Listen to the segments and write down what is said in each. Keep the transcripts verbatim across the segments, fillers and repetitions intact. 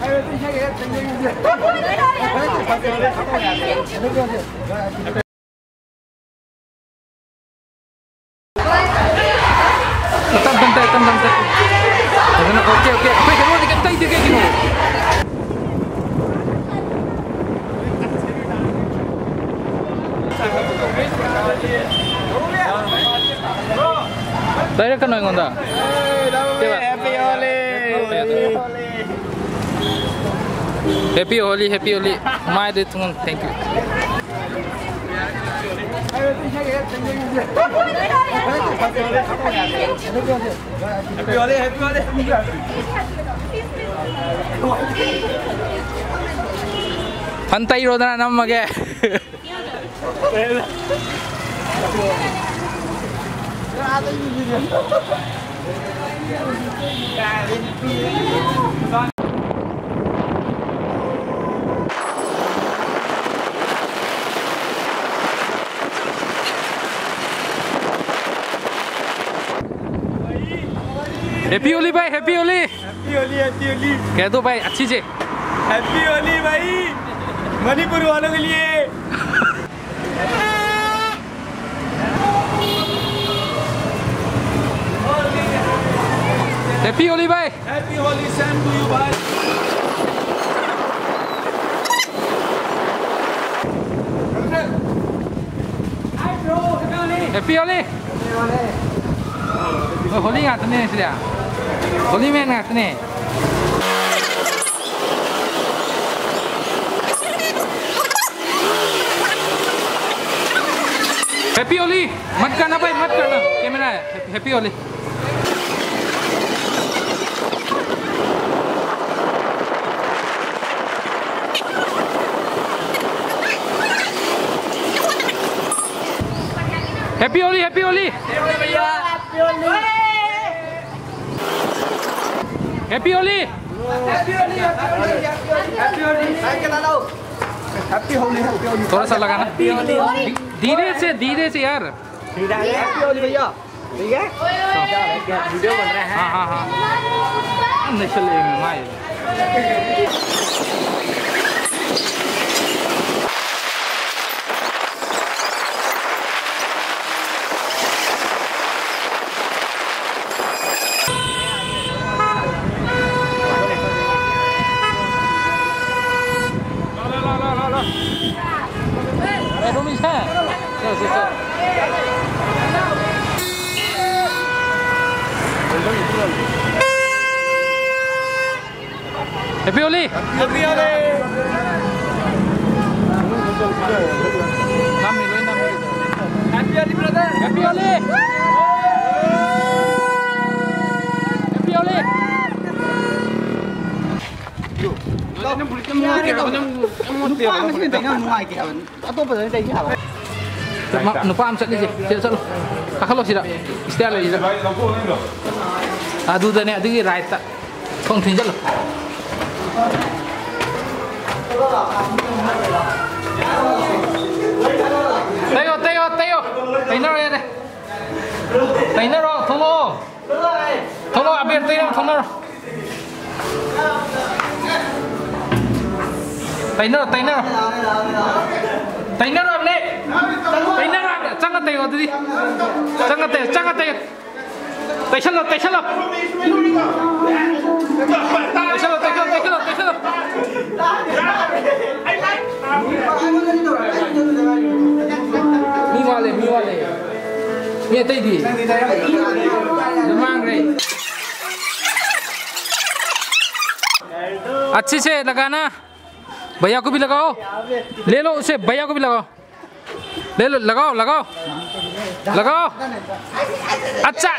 ꯇꯞ ꯇꯞ ꯇꯞ ꯇꯞ ꯇꯞ꯫ ꯐꯖꯅ, ꯑꯣꯀꯦ, ꯑꯣꯀꯦ꯫ ꯑꯩꯈꯣꯏ ꯍꯦꯔꯣꯗꯤ ꯀꯩꯝ ꯇꯩꯗꯦ ꯀꯩꯒꯤꯅꯣ? ꯂꯩꯔꯛꯀꯅꯣ ꯑꯩꯉꯣꯟꯗ꯫ Happy Holi! Happy Holi, Happy Holi. ꯃꯥꯏꯗ ꯊꯨꯡ, thank you. Happy Holi, Happy Holi. Fund ꯇꯩꯔꯣꯗꯅ ꯅꯝꯃꯒꯦ꯫ Happy Holi भाई, Happy Holi। Happy Holi, Happy Holi। कह दो भाई, अच्छी से। Happy Holi भाई, मणिपुर वालों के लिए। Happy Holi भाई। Happy Holi, same to you भाई। Happy Holi। ꯍꯣꯂꯤ ꯉꯥꯛꯇꯅꯦ ꯁꯤꯗꯤ꯫ ꯍꯣꯂꯤ ꯃꯦꯟ ꯉꯥꯛꯇꯅꯦ꯫ Happy Holi! मत करना भाई, मत करना। कैमरा है। Happy Holi। Happy Holi, Happy Holi। Happy Holi। Happy Holi, Happy Holi, Happy Holi। Happy Holi, Happy Holi। थोड़ा सा लगाना। Happy Holi। धी-, धीरे से, धीरे से यार। Happy Holi भैया। ठीक है? वीडियो बन रहा है। हाँ, हाँ, हाँ। नहीं चलेगा, मार। Happy Holi! Happy Holi! ꯅꯝꯃꯤ, ꯂꯣꯏ ꯅꯝꯃꯤ꯫ Happy Holi, brother! Happy Holi! Happy Holi! ꯅꯨꯄꯥ ꯑꯃꯁꯤꯅ ꯀꯩꯅꯣ ꯌꯥꯝ ꯅꯨꯡꯉꯥꯏꯇꯦ ꯍꯥꯏꯕ꯫ ꯑꯇꯣꯞꯄꯗ ꯇꯩꯁꯤ ꯍꯥꯏꯕ꯫ ꯅꯨꯄꯥ ꯑꯃ ꯆꯠꯂꯤꯁꯦ꯫ ꯁꯤꯗ ꯆꯠꯂꯣ꯫ ꯀꯥꯈꯠꯂꯣ ꯁꯤꯗ꯫ ꯁ꯭ꯇꯦꯌꯔ ꯂꯩꯁꯤꯗ꯫ ꯑꯗꯨꯗꯅꯦ, ꯑꯗꯨꯒꯤ ꯔꯥꯏꯠꯇ꯫ ꯊꯣꯡ ꯊꯤꯡꯖꯜꯂꯨ꯫ ꯇꯩꯌꯣ, ꯇꯩꯌꯣ, ꯇꯩꯌꯣ꯫ ꯇꯩꯅꯔꯣ ꯌꯥꯔꯦ꯫ ꯇꯩꯅꯔꯣ, ꯊꯣꯛꯂꯛꯑꯣ꯫ ꯊꯣꯛꯂꯛꯑꯣ, ꯑꯕꯦꯔ ꯇꯩꯅꯔꯣ, ꯊꯣꯛꯅꯔꯣ꯫ ꯇꯩꯅꯔꯣ, ꯇꯩꯅꯔꯣ꯫ ꯇꯩꯅꯔꯣ ꯍꯥꯏꯕꯅꯦ꯫ ꯇꯩꯅꯔꯣ ꯍꯥꯏꯕꯅꯦ꯫ ꯆꯪꯉ ꯇꯩꯌꯣ ꯑꯗꯨꯗꯤ꯫ ꯆꯪꯉ ꯇꯩꯌꯣ, ꯆꯪꯉ ꯇꯩꯌꯣ꯫ ꯇꯩꯁꯜꯂꯣ, ꯇꯩꯁꯜꯂꯣ꯫ ꯇꯩꯁꯜꯂꯣ, ꯇꯩꯁꯜꯂꯣ, ꯇꯩꯁꯜꯂꯣ, ꯇꯩꯁꯜꯂꯣ꯫ ꯃꯤ ꯋꯥꯠꯂꯦ, ꯃꯤ ꯋꯥꯠꯂꯦ꯫ ꯃꯤ ꯑꯇꯩꯗꯤ? ꯃꯥꯡꯈ꯭ꯔꯦ꯫ अच्छे से लगाना। भैया को भी लगाओ। ले लो उसे, भैया को भी लगाओ। ले लो, लगाओ, लगाओ। लगाओ। अच्छा।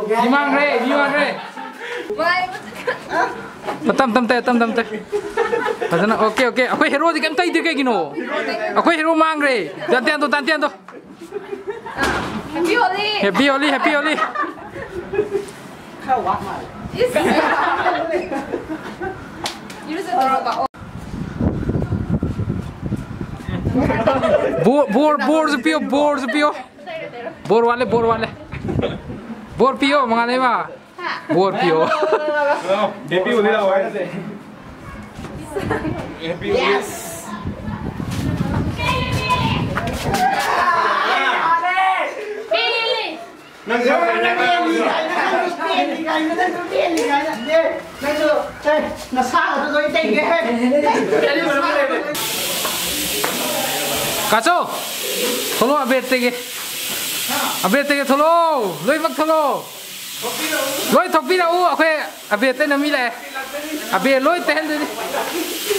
ꯃꯤ ꯃꯥꯡꯈ꯭ꯔꯦ, ꯃꯤ ꯃꯥꯡꯈ꯭ꯔꯦ꯫ ꯇꯝ ꯇꯝ ꯇꯩ, ꯇꯝ ꯇꯝ ꯇꯩ꯫ ꯐꯖꯅ, okay, okay꯫ ꯑꯩꯈꯣꯏ ꯍꯦꯔꯣꯗꯤ ꯀꯩꯝ ꯇꯩꯗ꯭ꯔꯤ ꯀꯩꯒꯤꯅꯣ? ꯑꯩꯈꯣꯏ ꯍꯦꯔꯣ ꯃꯥꯡꯈ꯭ꯔꯦ꯫ ꯗꯥꯟꯇꯦꯟꯗꯣ, ꯗꯥꯟꯇꯦꯟꯗꯣ꯫ Happy Holi! Happy Holi, Happy Holi! ꯏꯁ! ꯏꯔꯨꯖꯊꯣꯛꯑꯒ, ꯑꯣ꯫ ꯕꯣꯔ, ꯕꯣꯔ, ꯕꯣꯔꯁꯨ ꯄꯤꯌꯣ, ꯕꯣꯔꯁꯨ ꯄꯤꯌꯣ꯫ ꯕꯣꯔ ꯋꯥꯠꯂꯦ, ꯕꯣꯔ ꯋꯥꯠꯂꯦ꯫ ꯕꯣꯔ ꯄꯤꯌꯣ, ꯃꯉꯥꯜꯂꯩꯃ꯫ ꯕꯣꯔ ꯄꯤꯌꯣ꯫ Happy Holi ꯂꯥꯛꯑꯣ ꯍꯥꯏꯔꯁꯦ꯫ Happy Holi꯫ Yes! ꯅꯪꯁꯨ ꯅꯪꯁꯨ ꯅꯁꯥꯒꯗꯣ ꯂꯣꯏ ꯇꯩꯒꯦ꯫ ꯀꯥꯆꯧ, ꯊꯣꯛꯂꯛꯑꯣ ꯑꯕꯦꯔ ꯇꯩꯒꯦ꯫ ꯑꯕꯦꯔ ꯇꯩꯒꯦ ꯊꯣꯛꯂꯛꯑꯣ, ꯂꯣꯏꯅꯃꯛ ꯊꯣꯛꯂꯛꯑꯣ꯫ ꯂꯣꯏ ꯊꯣꯛꯄꯤꯔꯛꯎ, ꯑꯩꯈꯣꯏ ꯑꯕꯦꯔ ꯇꯩꯅ ꯃꯤ ꯂꯥꯛꯑꯦ꯫ ꯑꯕꯦꯔ ꯂꯣꯏ ꯇꯩꯍꯟꯗꯣꯏꯅꯤ꯫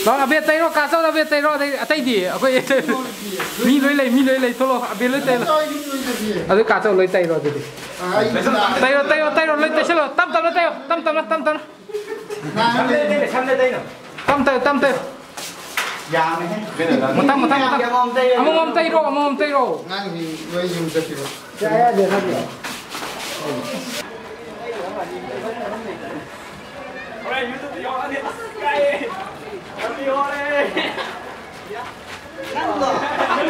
ꯂꯥꯛꯑꯣ, ꯑꯕꯦꯔ ꯇꯩꯔꯣ, ꯀꯥꯆꯧꯗ ꯑꯕꯦꯔ ꯇꯩꯔꯣ, ꯑꯗꯩ ꯑꯇꯩꯗꯤ ꯑꯩꯈꯣꯏ ꯃꯤ ꯂꯣꯏ ꯂꯩ, ꯃꯤ ꯂꯣꯏ ꯂꯩ, ꯊꯣꯛꯂꯛꯑꯣ, ꯑꯕꯦꯔ ꯂꯣꯏ ꯇꯩꯔꯣ꯫ ꯑꯗꯨ ꯀꯥꯆꯧ ꯂꯣꯏ ꯇꯩꯔꯣ ꯑꯗꯨꯗꯤ꯫ ꯇꯩꯔꯣ, ꯇꯩꯔꯣ, ꯇꯩꯔꯣ, ꯂꯣꯏ ꯇꯩꯁꯜꯂꯣ꯫ ꯇꯞ ꯇꯞꯅ ꯇꯩꯌꯣ, ꯇꯞ ꯇꯞꯅ, ꯇꯞ ꯇꯞꯅ꯫ ꯇꯞ ꯇꯩꯌꯣ, ꯇꯞ ꯇꯩꯌꯣ꯫ ꯃꯊꯪ, ꯃꯊꯪ, ꯃꯊꯪ꯫ ꯑꯃꯃꯝ ꯇꯩꯔꯣ, ꯑꯃꯃꯝ ꯇꯩꯔꯣ꯫ ꯑꯉꯥꯡꯁꯤꯡ ꯂꯣꯏ ꯌꯨꯝ ꯆꯠꯈꯤꯕ꯫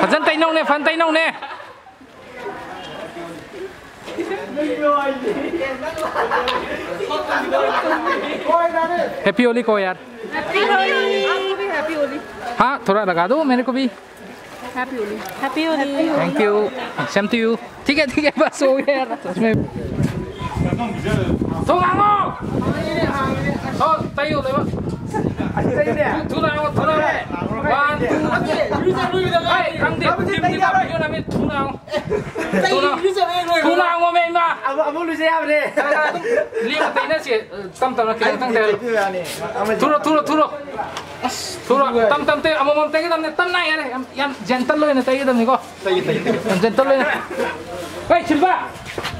ꯐꯖꯅ ꯇꯩꯅꯧꯅꯦ, ꯐꯖꯅ ꯇꯩꯅꯧꯅꯦ꯫ Happy Holi कहो यार। Happy Holi। आपको भी Happy Holi। हाँ, थोड़ा लगा दो मेरे को भी। Happy Holi। Happy Holi। Thank you। Same to you। ठीक है, ठीक है, बस हो गया यार, सच में। ꯊꯣꯡ ꯍꯥꯡꯉꯣ! ꯑꯣ, ꯇꯩꯌꯣ, ꯂꯩꯕ꯫ ꯊꯨ-, ꯊꯨꯅ ꯍꯥꯡꯉꯣ, ꯊꯨꯅ ꯍꯥꯡꯉꯣ꯫ One, two, three꯫ ꯍꯩ, ꯈꯪꯗꯦ, ꯇꯤꯝꯗꯤ ꯄꯥꯝꯃꯤꯁꯨ ꯅꯪꯗꯤ ꯊꯨꯅ ꯍꯥꯡꯉꯣ꯫ ꯊꯨꯅ, ꯊꯨꯅ ꯍꯥꯡꯉꯣꯃꯦ, ꯏꯃꯥ꯫ ꯑꯃꯨꯛ, ꯑꯃꯨꯛ ꯂꯨꯖ ꯌꯥꯕꯅꯦ꯫ ꯂꯦꯡꯉ ꯇꯩꯅꯁꯦ, ꯇꯝ ꯇꯝꯅ ꯈꯤꯇꯪ ꯈꯤꯇꯪ ꯇꯩꯔꯣ꯫ ꯊꯨꯔꯣ, ꯊꯨꯔꯣ, ꯊꯨꯔꯣ꯫ ꯑꯁ, ꯊꯨꯔꯣ, ꯇꯝ ꯇꯝ ꯇꯩ, ꯑꯃꯃꯝ ꯇꯩꯒꯗꯕꯅꯦ, ꯇꯞꯅ ꯌꯥꯔꯦ, ꯌꯥꯝ, ꯌꯥꯝ gentle ꯑꯣꯏꯅ ꯇꯩꯒꯗꯕꯅꯤꯀꯣ꯫ ꯌꯥꯝ gentle ꯑꯣꯏꯅ꯫ ꯍꯩ, ꯁꯤꯜꯚꯥ!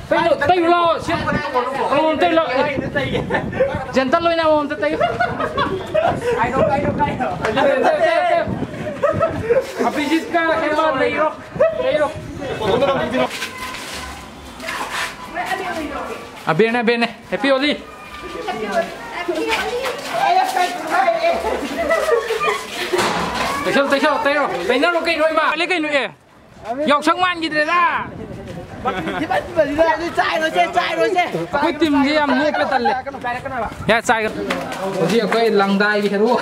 ꯇꯩꯔꯣ, ꯇꯩꯔꯨ ꯂꯥꯛꯑꯣ꯫ ꯁꯤ ꯑꯃꯃꯝ ꯇꯩꯔꯨ ꯂꯥꯛꯑꯣ꯫ ꯖꯦꯟꯇꯜ ꯑꯣꯏꯅ ꯑꯃꯃꯝꯇ ꯇꯩꯌꯨ꯫ ꯇꯩꯌꯨ, ꯇꯩꯌꯨ, ꯇꯩꯌꯨ꯫ ꯑꯚꯤꯖꯤꯠꯀ ꯍꯦꯃꯥ ꯂꯩꯔꯣ꯫ ꯂꯩꯔꯣ꯫ ꯑꯕꯤꯔꯅꯦ, ꯑꯕꯤꯔꯅꯦ꯫ Happy Holi꯫ ꯇꯩꯁꯜ, ꯇꯩꯁꯜ, ꯇꯩꯔꯣ꯫ ꯇꯩꯅꯔꯣ ꯀꯩꯅꯣ, ꯏꯃꯥ? ꯋꯥꯠꯂꯤ ꯀꯩꯅꯣ, ꯑꯦ? ꯌꯥꯎꯁꯪ ꯃꯥꯟꯈꯤꯗ꯭ꯔꯦꯗ꯫ ꯆꯥꯏꯔꯣꯁꯦ, ꯆꯥꯏꯔꯣꯁꯦ꯫ ꯑꯩꯈꯣꯏ ꯇꯤꯝꯁꯦ ꯌꯥꯝ ꯅꯣꯞꯄꯦ, ꯇꯜꯂꯦ꯫ ꯌꯥ, ꯆꯥꯏꯒ-, ꯍꯧꯖꯤꯛ ꯑꯩꯈꯣꯏ ꯂꯪꯗꯥꯏꯒꯤ ꯍꯦꯔꯣ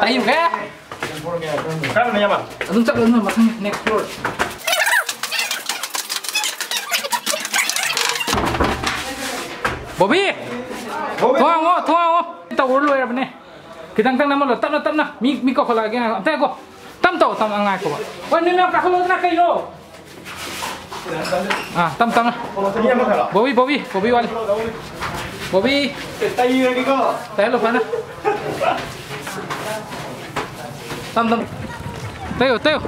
ꯇꯩꯈ꯭ꯔꯦ꯫ ꯀꯔꯝꯕꯅ ꯌꯥꯝꯕ? ꯑꯗꯨꯝ ꯆꯠꯂꯣ, ꯑꯗꯨꯝ ꯃꯊꯪ next floor꯫ ꯕꯣꯕꯤ! ꯕꯣꯕꯤ! ꯊꯣꯡ ꯍꯥꯡꯉꯣ, ꯊꯣꯡ ꯍꯥꯡꯉꯣ꯫ ꯇꯧꯔ ꯂꯣꯏꯔꯕꯅꯦ꯫ ꯈꯤꯇꯪ ꯇꯪ ꯅꯝꯍꯜꯂꯣ, ꯇꯞꯅ ꯇꯞꯅ꯫ ꯃꯤ, ꯃꯤ ꯀꯧꯈꯠꯂꯛꯑꯒꯦ ꯉꯥꯏꯈꯣ꯫ ꯑꯝꯇ ꯉꯥꯏꯈꯣ꯫ ꯇꯞ ꯇꯧ, ꯇꯞ ꯉꯥꯏꯈꯣꯕ꯫ ꯍꯣꯏ, ꯅꯣꯏ ꯃꯌꯥꯝ ꯀꯥꯈꯠꯂꯛꯑꯣꯗꯅ ꯀꯩꯅꯣ? ꯑꯥ, ꯇꯞ ꯇꯞꯅ꯫ ꯕꯣꯕꯤ, ꯕꯣꯕꯤ, ꯕꯣꯕꯤ ꯋꯥꯠꯂꯤ꯫ ꯕꯣꯕꯤ꯫ ꯇꯩꯔꯒꯦꯀꯣ꯫ ꯇꯩꯍꯜꯂꯣ ꯐꯖꯅ꯫ ꯇꯞ ꯇꯞ꯫ ꯇꯩꯌꯣ, ꯇꯩꯌꯣ꯫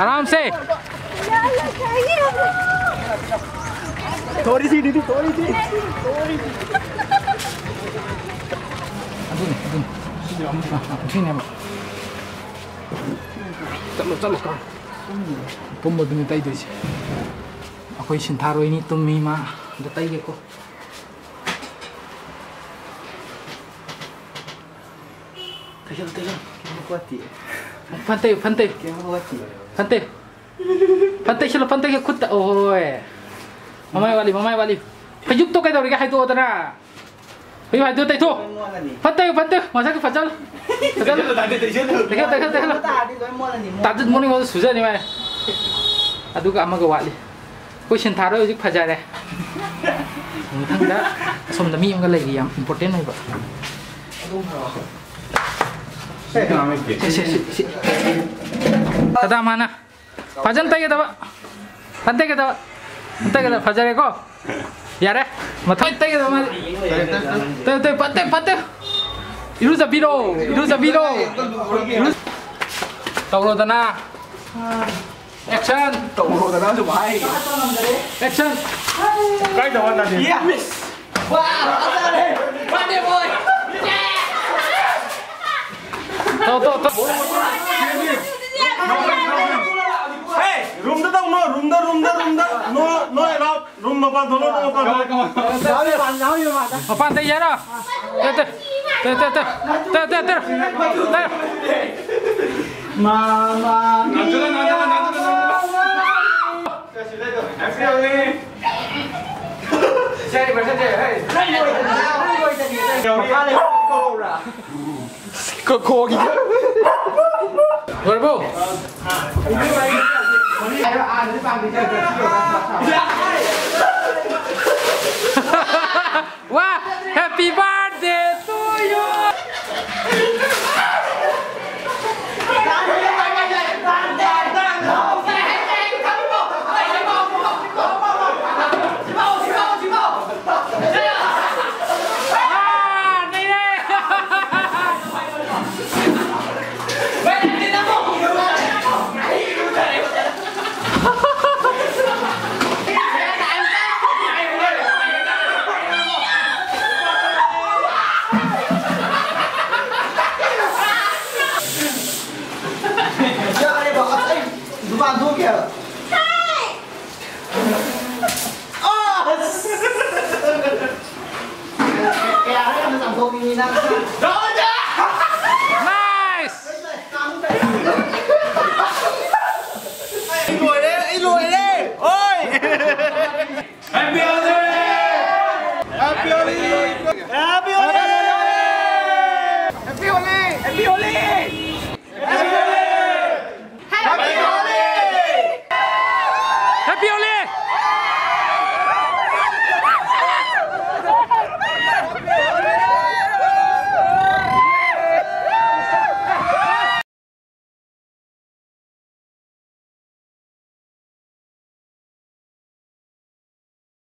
ꯑꯔꯥꯝꯁꯦ꯫ ꯊꯣꯔꯤꯁꯤ ꯗꯤꯗꯤ, ꯊꯣꯔꯤꯁꯤ꯫ ꯑꯗꯨꯅꯤ, ꯑꯗꯨꯅꯤ꯫ ꯁꯤꯅꯦꯕ꯫ ꯆꯠꯂꯣ, ꯆꯠꯂꯣ, ꯀꯥ꯫ ꯇꯨꯝꯕꯗꯨꯅꯤ ꯇꯩꯗꯣꯏꯁꯦ꯫ ꯑꯩꯈꯣꯏ ꯁꯤꯟꯊꯥꯔꯣꯏꯅꯤ ꯇꯨꯝꯃꯤ ꯃꯥ꯫ ꯑꯝꯇ ꯇꯩꯒꯦꯀꯣ꯫ ꯇꯩꯁꯜꯂꯨ, ꯇꯩꯁꯜꯂꯨ꯫ ꯀꯩꯝ ꯋꯥꯠꯇꯦ꯫ ꯐꯟ ꯇꯩꯌꯨ, ꯐꯟ ꯇꯩꯌꯨ꯫ ꯀꯩꯝ ꯋꯥꯠꯇꯦ꯫ ꯐꯟ ꯇꯩꯌꯨ꯫ ꯐꯟ ꯇꯩꯁꯜꯂꯨ, ꯐꯟ ꯇꯩꯒꯦ ꯈꯨꯠꯇ꯫ ꯑꯣꯍꯣꯏ꯫ ꯃꯃꯥꯏ ꯋꯥꯠꯂꯤ, ꯃꯃꯥꯏ ꯋꯥꯠꯂꯤ꯫ ꯐꯩꯖꯨꯞꯇꯣ ꯀꯩꯗꯧꯔꯤꯒꯦ ꯍꯥꯏꯗꯣꯛꯑꯣꯗꯅ꯫ ꯐꯩꯖꯨꯞ ꯍꯥꯏꯗꯣꯛꯑꯣ, ꯇꯩꯊꯣꯛ꯫ ꯂꯣꯏ ꯃꯣꯠꯂꯅꯤ꯫ ꯐꯟ ꯇꯩꯌꯨ, ꯐꯟ ꯇꯩꯌꯨ꯫ ꯃꯁꯥꯒꯤ ꯐꯟ ꯆꯠꯂꯨ꯫ ꯐꯟ ꯆꯠꯂꯨ꯫ ꯇꯩꯁꯜꯂꯨ, ꯇꯩꯁꯜꯂꯨ, ꯇꯩꯁꯜꯂꯨ꯫ ꯇꯥꯔꯗꯤ ꯂꯣꯏ ꯃꯣꯠꯂꯅꯤ, ꯃꯣꯠꯂꯅꯤ꯫ ꯇꯥꯖꯨꯠ ꯃꯣꯔꯅꯤꯡ ꯋꯥꯛ ꯁꯨꯖꯅꯤ ꯃꯥꯏ꯫ ꯑꯗꯨꯒ ꯑꯃꯒ ꯋꯥꯠꯂꯤ꯫ ꯑꯩꯈꯣꯏ ꯁꯤꯟꯊꯥꯔꯣꯏ ꯍꯧꯖꯤꯛ ꯐꯖꯔꯦ꯫ ꯃꯊꯪꯗ ꯑꯁꯣꯝꯗ ꯃꯤ ꯑꯃꯒ ꯂꯩꯔꯤ, ꯌꯥꯝ important ꯑꯣꯏꯕ꯫ ꯁꯦ, ꯁꯦ, ꯁꯦ, ꯁꯦ꯫ ꯀꯗꯥ ꯃꯥꯅ? ꯐꯖꯅ ꯇꯩꯒꯗꯕ꯫ ꯐꯖꯅ ꯇꯩꯒꯗꯕ꯫ ꯐꯖꯅ ꯇꯩꯒꯗꯕ꯫ ꯐꯖꯔꯦꯀꯣ? ꯌꯥꯔꯦ꯫ ꯃꯊꯪ ꯇꯩꯒꯗꯕ ꯃꯥꯗꯤ꯫ ꯇꯩ, ꯇꯩ, ꯐꯠꯇꯦ, ꯐꯠꯇꯦ꯫ ꯏꯔꯨꯖꯕꯤꯔꯣ, ꯏꯔꯨꯖꯕꯤꯔꯣ꯫ ꯏꯔꯨ-, ꯇꯧꯔꯣꯗꯅ꯫ Action꯫ ꯇꯧꯔꯣꯗꯅ ꯑꯗꯨꯝ ꯍꯥꯏ꯫ Action꯫ ꯀꯥꯏꯗ ꯋꯥ ꯇꯥꯗꯦ? ꯌꯦ, ꯃꯤꯁ꯫ ꯋꯥ, ꯐꯖꯔꯦ꯫ ꯐꯖꯔꯦ, ꯕꯣꯏ꯫ ꯇꯧ, ꯇꯧ, ꯇꯧ꯫ ꯍꯦ, ꯔꯨꯝꯗ ꯇꯧꯅꯣ, ꯔꯨꯝꯗ, ꯔꯨꯝꯗ, ꯔꯨꯝꯗ꯫ No, no allowed꯫ ꯔꯨꯝ ꯃꯄꯥꯟ ꯊꯣꯛꯂꯛꯑꯣ, ꯔꯨꯝ ꯃꯄꯥꯟ ꯊꯣꯛꯂꯛꯑꯣ꯫ ꯃꯄꯥꯟꯗ ꯌꯥꯔꯣ? ꯇꯦ, ꯇꯦ, ꯇꯦ, ꯇꯦ, ꯇꯦ꯫ ꯃꯥꯃꯥ ꯃꯤꯌꯥ꯫ ꯂꯣꯏꯔꯕꯣ? ꯋꯥ! Happy birthday to you! ꯌꯥꯔꯦꯕ, ꯑꯁ, ꯑꯩ ꯗꯨꯀꯥꯟ ꯊꯣꯛꯀꯦ ꯍꯥꯏꯕ꯫ ꯑꯁ! ꯀꯌꯥꯔꯛ ꯌꯥꯝꯅ ꯆꯥꯝꯊꯣꯛꯅꯤꯡꯉꯤ ꯅꯪ?